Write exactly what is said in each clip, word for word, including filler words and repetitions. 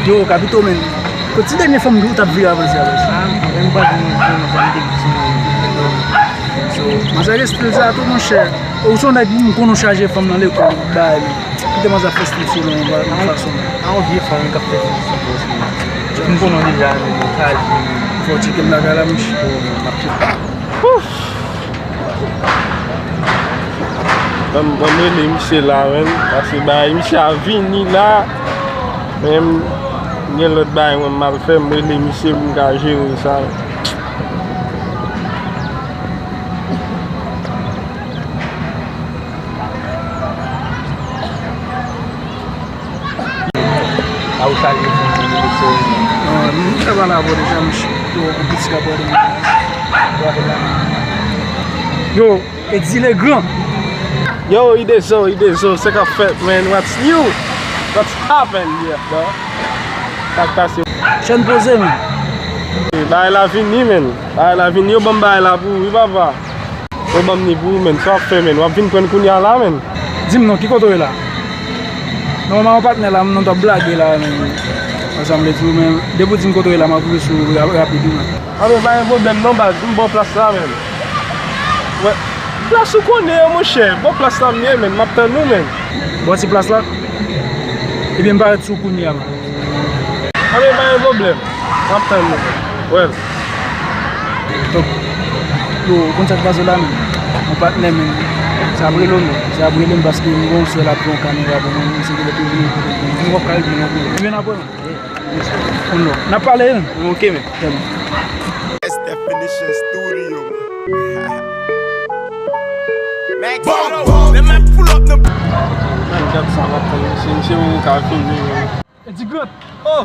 Yo, Kapito, men. Kot ti dènye fanm ou t ap vire avanse a, baz? Ah, menm pa di nou, nou, nou, nou, nou, nou. So, manzè gen stil sa tou, monchè. Ou se yon nèg m konnen w chaje fanm nan lekòl, bagay, men. Kite manzè ap fè stil sou nou, yon fason. A yon vye fanm k ap fè stil sou nou, m konnen w deja, men, sa di. Fò w tcheke m lakay la, monchè. Yo, men, m ap tcheke. Ouf! Ban m, ban m rele misye la, menn. Paske bay misye a vini la. Men m gen lòt bagay mwen m al fè, m rele misye pou m ka jere sa. A ou salye fanmi, mesye. Non, m te pale avè w deja, m ch-, yo, yon piti rapò de mwen. Yo, Eddy Legrand. Yo, Idezo, Idezo, sa k ap fèt, man? What's new? What's happened, yeah, bro? Sa k pase? Chan poze, man. Bagay la vini, man. Bagay la vini, yo ban m bagay la pou ou, wi, papa. Yo ban m ni pou ou, menn. Sa w ap fè, menn? W ap vin pran l kounye a la, menn? Di m non, ki kote w ye la? Non, m a yon patnè la, m nan t ap blage la, menn. Sa m vle di w, men depi w di m kote w ye la, m ap rive sou ou ra-, rapid, wi, menn. A, men pa gen pwoblèm non, baz. M ba w plas la, menn. Wè. Plas ou konnen an, monchè. Bò plas la m ye, menn. M ap tann ou, menn. Bò ti plas la? Ebyen, m parèt sou ou kounye a, menn. Anben, pa gen pwoblèm. M ap tann nou. Well. Donk, yo, ou konn sa k pase la, menn? Yon patnè, menn. Sa ap rele w, menn. Sa ap rele m paske m gon sè l ap pran yon kamera pou mwen. Misye genlè tou vini kote m. M wè w ka rive non, kote m. Vin apre, menn. N ap pale, menn. Ok, menn. Trè byen. S T Finishing Studio. Max Flow. Lè m ap pull up nan. Mwen gad sa m ap tann misye, misye menm ka vini, menn. Eddy Grant. Oh!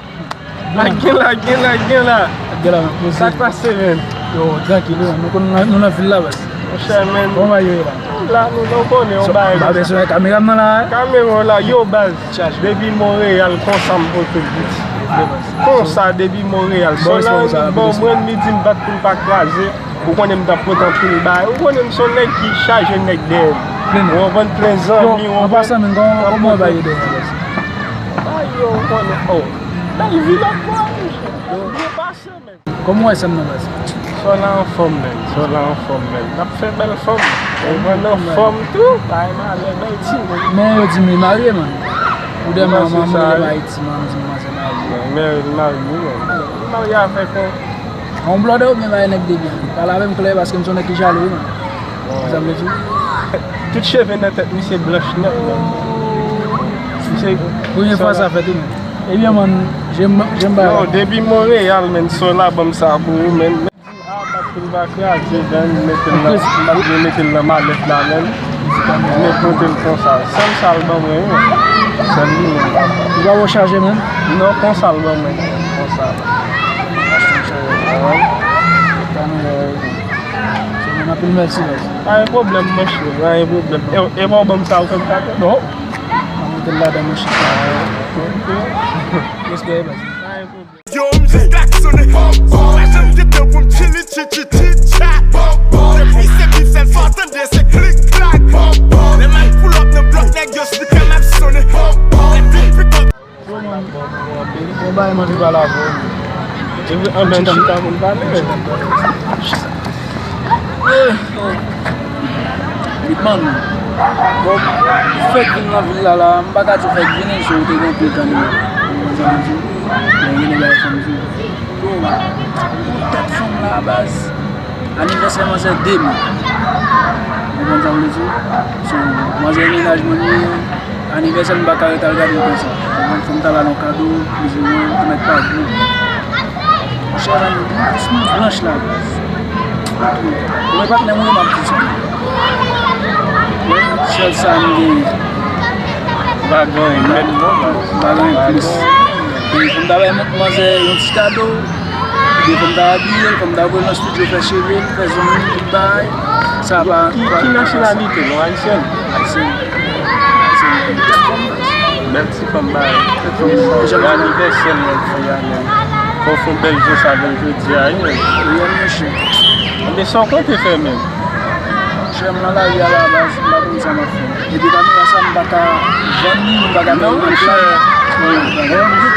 Lage la, gen la, gen la. Gen la, men poze. Sa k pase, menn? Yo, trankil, wi, nou konn nou nan vil la, baz. Monchè, menn. Kòman bagay yo ye la? La, nou, nou konnen yon bagay. Ba bezwen kamera m nan la, eh? Kamera w la, yo, baz. Chaje. Depi Monreyal, konsa m pote l, piti. Vre, baz. Konsa, depi Monreyal. Bon, son la, bon, mwen, li di m bat pou l pa kraze. Ou konnen m t ap pote anpil bagay. Ou konnen m se yon nèg ki chaje nèg dèyè m. Plen nèg. Ou konprann, plen zanmi, ou konprann. Yo, an pasan, menn, kòman, kòman w ba yo dèyè, baz? Ba yo, ou konnen, oh. Bèl vi lòt bò, monchè. Byen pase, menn. Kòman w wè sèn nan, baz? Sò la anfòm, menn. Sò la anfòm, menn. N ap fè bèl fanm. Ou konprann, anfòm tou. Bagay malè, bèl timoun. Men yo di m li marye, man. Ou de manman, mwen de Ayiti, man, m di m manzè marye. Men li marye, wi, menn. Li marye avèk yon Yon blòdè oubyen bay nèg de byen. Pale avè m klè paske m se yon nèg ki jalou wi, man. Sa m vle di w. Tout cheve nan tèt misye blanch nèt, man. Misye. Premye fwa sa fèt wi, man. Ebyen, man, jem, jem bay la. Non, depi Monreyal, menn, son la ban m sa pou ou, menn. Ah, bat pou l pa kraze, menn, mete l nan, m pa t vle mete l nan malèt la, menn. Men pote l konsa. Sèl sa l ban mwen, wi. Sèl li menm. Li pa bon chaje menm? Non, konsa l ban mwen. Konsa. Achte yon chaje. Wi. Kanmenm, wi. Se menm anpil mèsi, baz. Pa gen pwoblèm, monchè. Pa gen pwoblèm. E, e pa w ban m sa, ou fè m kado? Non. Mwen mete l ladan, monchè. Ok. Respè, baz. Pa gen pwoblèm. Yo, m jis klaksonnen. Pa janm gen tan pou m chili, chi, chi, chi, chat. Depi se bif, sèl sa w tande, se klik, klak. Lè m al pull up nan blòk, nèg yo slipè m ap sonnen. Lè m vin pick up. Bon, bagay manje pa la, bon. Anben, chita pou n pale, men. Bitman, bon, fèk vin nan vil la, la, m pa ka di w fèk vini, so w te gen anpil tan li. Ou konprann sa m di w? Men gen de bagay fanm di w. Yo, tèt fanm la, baz. Anivèsè manzè de me. Ou konprann sa m vle di w? So, manzè mennaj mwen li ye. Anivèsè m pa ka ret al gade l konsa. Ou konprann, fò m ta ba l yon kado, plizyè mwen, pou mèt pa gou. Monchè, blanch la, baz. Ou wè patnè m wi, m ap di sa. Sèl sa m genyen. Pa gen anyen, mèt non, baz. Pa gen anyen plis. E fò m ta bay manzè yon ti kado. Ebyen, fò m ta abiye l, fò m ta voye l nan estidyo fè cheve l, fè zong li, tout bagay. Sa pa. Ki, ki nasyonalite l, ou ayisyèn? Ayisyèn. Ayisyèn. Bèl ti fanm, bagay. Tèt fanm, anivèsè l, mwen, fi a, men. Fò w fè yon bèl je sa, bèl jodi a, wi, men. Reyèl, monchè. Anben, sa w konte fè, men? Chè, m nan lari a la baz, m pa konn sa m ap fè. Epi kamera sa, m pa ka vann li, m pa ka mete l nan plan.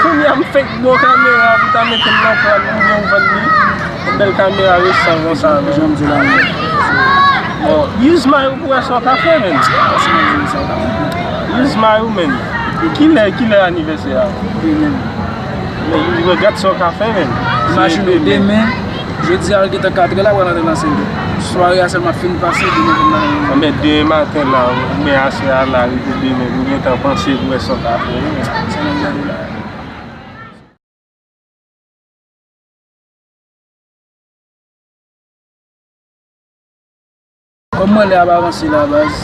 Kounye a m fenk ba w kamera pou ta mete l nan plan oubyen w vann li. Yon bèl kamera resan konsa, men. Jan m di la, men. Bon, use may ou pou wè sa w ka fè, men. Use may ou, men. Kilè, kilè anivèsè a? Demen. Men, regarde sa w ka fè, men. Imajine w demen, jodi a, l gentan katrè la, pral antre nan senkè. Sware a sèlman fin pase, demen pou nan. Men demen maten la, men aswè a la, rive demen, ou gentan panse pou wè sa w ka fè, men. Sa n ap gade la. Kòm mwen lè ap avanse la, baz.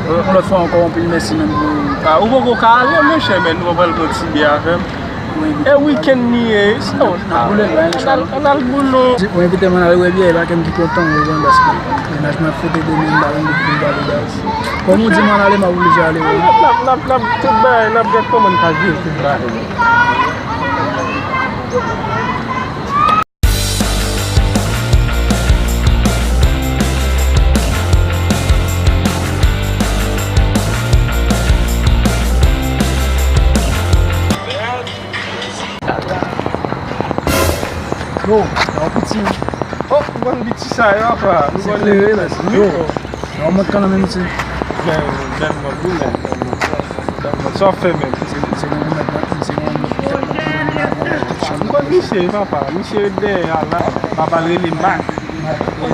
Yon lòt fwa ankò, anpil mèsi, menm pou. Ah, ou poko ka ale, monchè, men nou pral pran ti bè avè m. E wikenn li ye, se yon. N ap boule la, inchallah. N al, n al boule. Ou envite m al wè byen, e pa ke m ki kontan, ou konprann, paske mennaj mwen ap fete demen, m pa konn ki pou m pale, baz. Kòm ou di m al ale, m ap oblije ale, wi. N ap, n ap, n ap, n ap, tout bagay, n ap gad kòman n ka jere tout bagay. Yo, yon piti. Oh, ou konn piti sa yo, apa? Se klere, mèsi. Yo, yon mòd kanmenm, mèsi. Bèl, bèl mòd, wi, men. Sa w ap fè menm? Se, se yon mèt, se yon mèt. M konn misye, papa. Misye dèyè a la. Papa l rele Mac.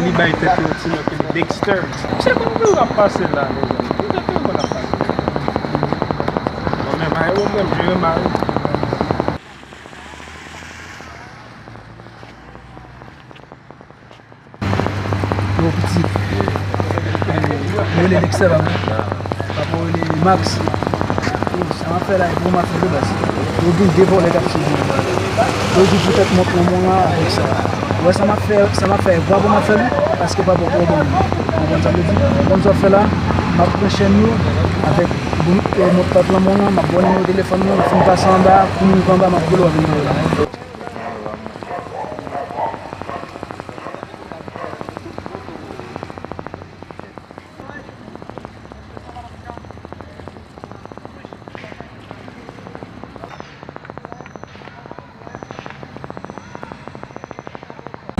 Li bay tèt li yon ti non ki rele Dexter. Misye konn ki ap pase la, mezanmi. Misye konn ap pase. Bon, men, mwen menm, jere mari. Yo, piti. Yo rele Dexter la, wi. Papa rele Max. Yo, sa m ap fè la, e bon m ap fè l, baz. Yo gen de vòlè k ap swiv mwen. Yo di poutèt mont lanmò a avèk sa. Ou wè sa m ap fè, sa m ap fè, vwa bon m ap fè l, paske papa poko bon. Ou konprann sa m vle di? Ou konn sa w ap fè la? M ap pran chèn yo avèk bon, e, mont pant lanmò a, m ap ba w nimewo telefòn mwen, lè w fin pase anba, pou moun ki anba, m ap rele w avèk nimewo la.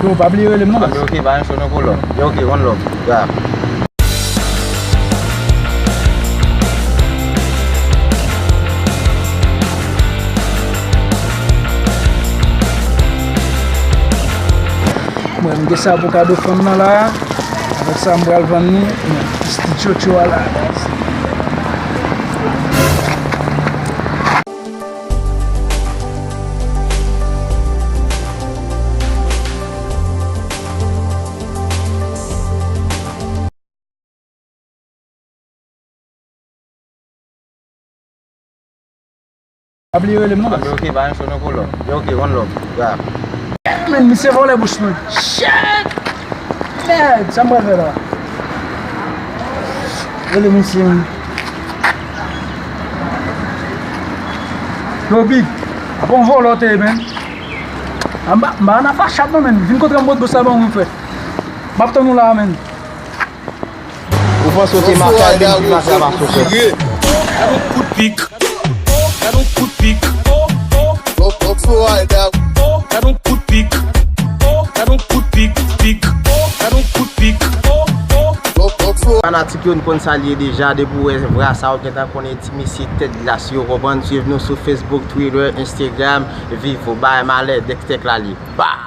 Yo, pa bliye rele m non, baz. Ok, pa gen cho non, kolò. Yo, ok, one love. Yeah. Mwen, m gen sa pou kado fanm nan la. Avèk sa, m pral vann li. Ti tchotcho a la. Pa bliye rele m non, baz. Ok, pa gen cho non, kolò. Yo, ok, one love. Yeah. Men, misye vòlè bouch mwen. Shit! Mèd, sa m pral fè la? Rele misye, men. Yo, Big, apa yon vòlè w te ye, men? M pa, m pa nan fachad non, men. Vin kontre m bòt bous la ban mwen, frè. M ap tann ou la, men. Ou panse w te mache avè m, vin mache avè asosye. Gade yon kout pik. Gade yon kout pik. Gade yon kout pik. Gade yon kout pik. Gade yon kout pik. Fanatik yo, n konn sa l ye deja, depi w wè vra sa, w gentan konnen ti mesye tèt glas yo, konprann? Swiv nou sou Facebook, Twitter, Instagram, viv ou bay malè, Dexter Clalier. Bah!